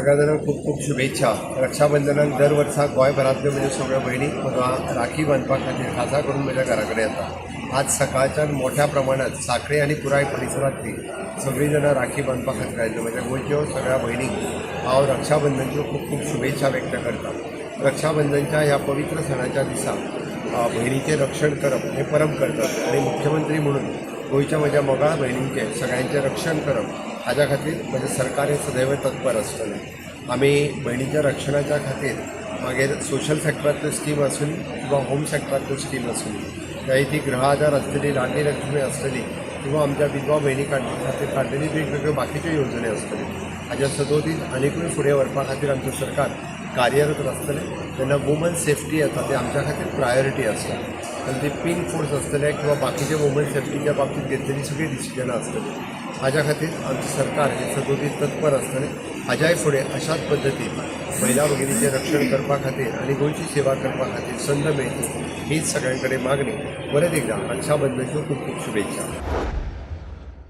सगळ्या जाणांक खूब खूब शुभेच्छा. रक्षाबंधनाक दर वर्सा गोंयभरांतल्यो म्हज्यो सगळ्यो भयणी म्हाका राखी बांदपा खातीर खासा करून म्हज्या घरा कडेन येता. आज सकाळच्यान मोठ्या प्रमाणात साखळे आनी पुराय परिसरांतली सगळीं जाणां राखी बांदपा खातीर आयिल्ल्यो. म्हज्या गोंयच्यो सगळ्या भयणींक हांव रक्षाबंधनच्यो खूब खूब शुभेच्छा व्यक्त करता. रक्षाबंधनच्या ह्या पवित्र सणाच्या दिसा भयणीचें रक्षण करप हें परम कर्तव्य आनी मुख्यमंत्री म्हणून गोंयच्या म्हज्या मोगाळ भयणींचें सगळ्यांचें रक्षण करप हाज्या खातीर म्हजें सरकार हें सदैव तत्पर आसतलें. आमी भयणीच्या रक्षणाच्या खातीर मागीर सोशल सॅक्टरांतल्यो स्कीम आसूं किंवा होम सॅक्टरांतल्यो स्कीम आसूं, चाहे ती गृह आधार आसतली, लाडली लक्ष्मी आसतली किंवा आमच्या विधवा भयणी खातीर काडलेली वेगवेगळ्यो बाकीच्यो येवजण्यो आसतल्यो, हाज्या सदोदीत आनिकूय फुडें व्हरपा खातीर आमचें सरकार कार्यरत आसतलें. जेन्ना वुमन सेफ्टी येता, ते आमच्या खातीर प्रायोरिटी आसता आनी ती पिंक फोर्स आसतले किंवा बाकीचे वुमन सेफ्टीच्या बाबतीत घेतलेली सगळीं डिसिजनां आसतली, हाज्या खातीर आमचें सरकार हें सदोदीत तत्पर आसतलें. हाज्याय फुडें अशाच पद्दतीन महिला भगिनीचें रक्षण करपा खातीर आनी गोंयची सेवा करपा खातीर संद मेळची हीच सगळ्यां कडेन मागणी. परत एकदा रक्षाबंधनच्यो खूब खूब शुभेच्छा.